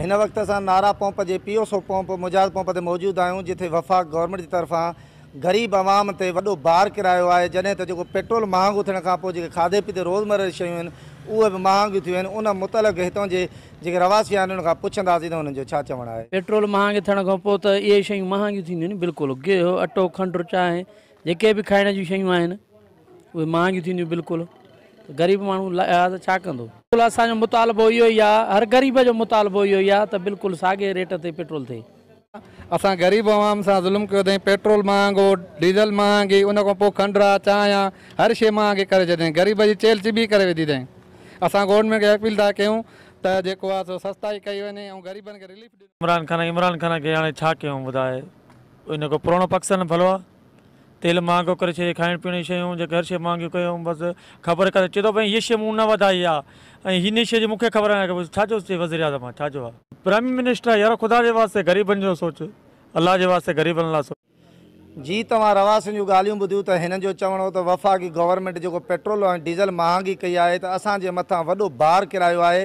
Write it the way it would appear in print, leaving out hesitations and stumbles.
هن وقت اسان نارا پمپ جي P O S O pump Mujahid pump تي موجود آهيون جتي وفاق گورنمينٽ جي طرفان غريب عوام تي وڏو بار ڪرايو آهي جڏهن ته جيڪو پيٽرول مهانگو ٿيڻ کان پوء جيڪي کاڌي پيتي روزمره جون شيون آهن اهي به مهانگيون ٿيون آهن ان متعلق هتان جي جيڪي رهواسي آهن انهن کان پڇنداسين ته انهن جو ڇا چوڻ آهي. پيٽرول مهانگي ٿيڻ کان پوء ته اهي شيون مهانگيون ٿينديون آهن بلڪل گيهه اٽو کنڊ چانهه جيڪي به کائڻ جون شيون آهن اهي مهانگيون ٿينديون بلڪل ته غريب ماڻهو لهٰذا ڇا ڪندو. بلڪل اسان جو مطالبو اهو ئي آ هر غريب جو مطالبو اهو ئي آ ته بلڪل ساڳي ريٽ تي پيٽرول ٿئي. اسان غريب عوام سان ظلم ڪيو اٿئين پيٽرول مهانگو ڊيزل مهانگي ان کان پوء کنڊ آ چانهه آ هر شي مهانگي ڪري ڇڏيائين غريب جي چيلهه چٻي ڪري وڌي اٿئين اسان گورنمينٽ کي اپيل ٿا ڪيون ته جيڪو آ سو سستائي ڪئي وڃي ۽ غريبن کي رليف ڏنو عمران خان عمران خان کي هاڻي ڇا ڪيون ٻڌاء ان کان پراڻو پاڪستان ڀلو آ. تيل مهانگو ڪري ڇڏي کائڻ پيئڻ جون شيون جيڪي هر شي مهانگيون ڪيون بس خبر ڪانهي چئي ٿو ڀئي هيء شي مون نه وڌائي آ ۽ هن شي جي مون کي خبر ناهي ڇا جو چئي وزير اعظم آ ڇا جو آ. پرائم منسٽر آ يار خدا جي واسطي غريبن جو سوچ الله جي واسطي غريبن لاء سوچ. جي توهان رهواسين جون ڳالهيون ٻڌيون ته هنن جو چوڻ هو ته وفاقي گورنمينٽ جيڪو پيٽرول ۽ ڊيزل مهانگي ڪئي آهي ته اسان جي مٿان وڏو بار ڪرايو آهي.